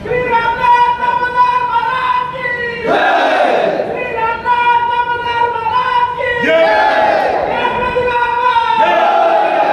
श्री रामदास दामोदर महाराज की जय. श्री रामदास दामोदर महाराज की जय. गणपती बाप्पा मोरया.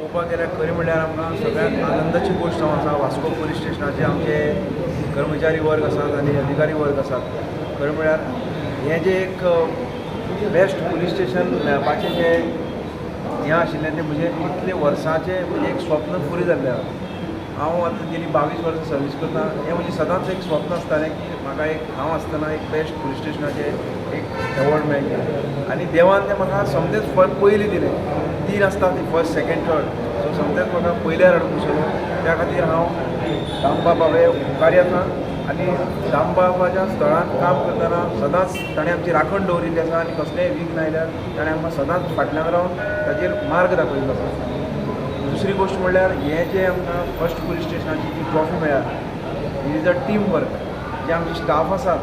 पळोवपाक गेल्यार खरें म्हणल्यार आमकां सगळ्यांत आनंदाची गोश्ट जावन आसा, वास्को पुलीस स्टेशनाचे आमचे कर्मचारी वर्ग आसात आनी अधिकारी वर्ग आसात. खरें म्हणल्यार हें जें एक बेस्ट पुलीस स्टेशन मेळपाचें जें हें आशिल्लें, तें म्हजें इतले वर्सांचें म्हजें एक स्वप्न पुरें जाल्लें आसा. हांव आतां गेलीं 22 वर्सां सर्वीस करता. हें म्हजें सदांच एक स्वप्न आसतालें की म्हाका एक हांव आसतना एक बेस्ट पुलीस स्टेशनाचें एक एवॉर्ड मेळचें आनी देवान तें म्हाका समतेंच फळ पयलीं दिलें. तीन आसता ती, फर्स्ट, सेकेंड, थर्ड. सो समतेंच म्हाका पयल्यार हाडून बसयलो. त्या खातीर हांव दामबाबावे उपकारी आसा आनी दामबाबाच्या स्थळांत काम करतना सदांच ताणें आमची राखण दवरिल्ली आसा आनी कसलेंय विघ्न आयल्यार ताणें आमकां सदांच फाटल्यान रावन ताचेर मार्ग दाखयल्लो आसा. दुसरी गोश्ट म्हणल्यार हें जें आमकां फर्स्ट पुलीस स्टेशनाची जी ट्रॉफी मेळ्ळ्या, it is a team work. जे आमचे स्टाफ आसात,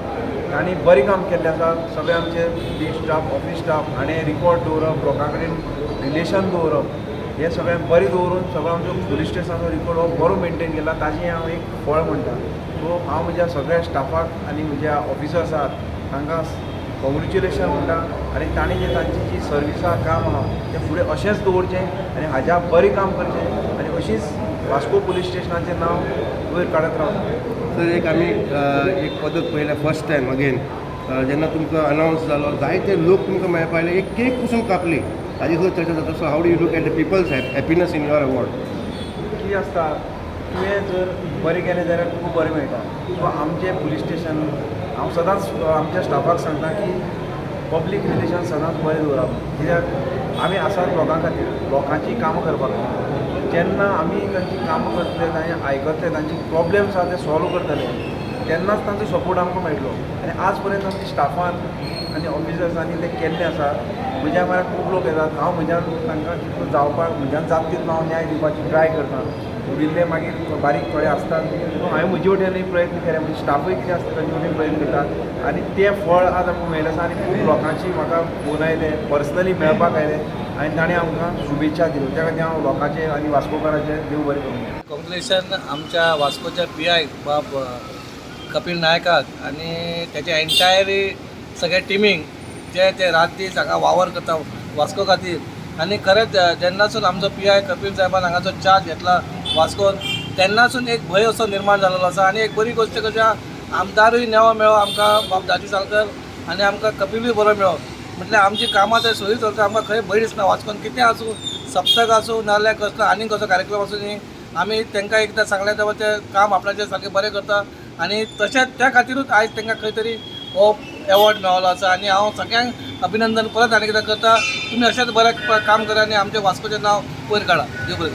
तांणी बरें काम केल्लें आसा. सगळे आमचे बीट स्टाफ, ऑफीस स्टाफ हाणें रिकॉर्ड दवरप, लोकां कडेन रिलेशन दवरप, हें सगळें बरें दवरून सगळो आमचो पुलीस स्टेशनाचो रिकॉर्ड हो बरो मेनटेन केला. ताजें हांव एक फळ म्हणटा. सो हांव म्हज्या सगळ्या स्टाफाक आनी म्हज्या ऑफिसर्स आसात तांकां कॉंग्रेच्युलेशन म्हणटा आनी तांणी जे तांची जी सर्वीस आहा, काम आहा, तें फुडें अशेंच दवरचें आनी हाज्या बरें काम करचें आनी अशीच वास्को पुलीस स्टेशनाचें नांव वयर काडत रावचें. सर, एक आमी एक पद्दत पळयल्या, फर्स्ट टायम अगेन जेन्ना तुमकां अनावन्स जालो, जायते लोक तुमकां मेळपा आयले, एक केक पसून कापली, ताजी सुद्दां चर्चा जाता. So how do you look at the people's happiness in your award? कितें आसता, तुवें जर बरें केलें जाल्यार तुका बरें मेळटा. सो आमचें पुलीस स्टेशन, हांव सदांच आमच्या स्टाफाक सांगता की पब्लीक रिलेशन सदांच बरें दवरप, कित्याक आमी आसात लोकां खातीर, लोकांचीं कामां करपा खातीर. जेन्ना आमी तांचीं कामां करतले, तांचे आयकतले, तांचे प्रॉब्लम्स आहा ते सॉल्व करतले, तेन्नाच तांचो सपोर्ट आमकां मेळटलो. आनी आज पर्यंत आमच्या स्टाफान आनी ऑफिसर्सांनी तें केल्लें आसा. म्हज्या म्हऱ्यान खूब लोक येतात. हांव म्हज्यान तांकां जितलो जावपाक म्हज्यान जाता तितलो हांव न्याय दिवपाची ट्राय करता. उरिल्ले मागीर बारीक थोडे आसतात. सो हांवें म्हजे वटेनूय प्रयत्न केले, म्हजे स्टाफूय कितें आसता तांचे वटेन प्रयत्न करता आनी तें फळ आज आमकां मेळिल्लें आसा. आनी खूब लोकांची म्हाका फोन आयले, पर्सनली मेळपाक आयले आनी ताणें आमकां शुभेच्छा दिल्यो. त्या खातीर हांव लोकांचे आनी वास्कोकारांचे देव बरें करूं. कॉंग्रेच्युलेशन आमच्या वास्कोच्या पी I बाब कपिल नायकाक आनी त्याच्या एंटायर सगळ्या टिमीक, जे ते रात दीस हांगा वावर करता वास्को खातीर. आनी खरेंच जेन्नासून आमचो पी I Kapil साहेबान हांगाचो चार्ज घेतला वास्कोन, तेन्नासून एक भंय असो निर्माण जालेलो आसा. आनी एक बरी गोश्ट कशी आहा, आमदारूय नवो मेळ्ळो आमकां बाब दाजी सालकर आनी आमकां कपिलूय बरो मेळ्ळो. म्हटल्यार आमची कामां थंय सोयी चलता. आमकां खंय भंय दिसना. वास्कोन कितें आसूं, सप्तक आसूं नाजाल्यार कसलो आनीक कसलो कार्यक्रम आसूं न्ही, आमी तांकां एकदां सांगलें तेन्ना ते काम आपणाचें सारकें बरें करता. आनी तशेंच त्या खातिरूच आयज तांकां खंय तरी हो एवॉर्ड मेळ्ळो आसा. आनी हांव सगळ्यांक अभिनंदन परत आनी एकदां करता. तुमी अशेंच बरें काम करा आनी आमच्या वास्कोचें नांव वयर काडा. देव बरें करूं.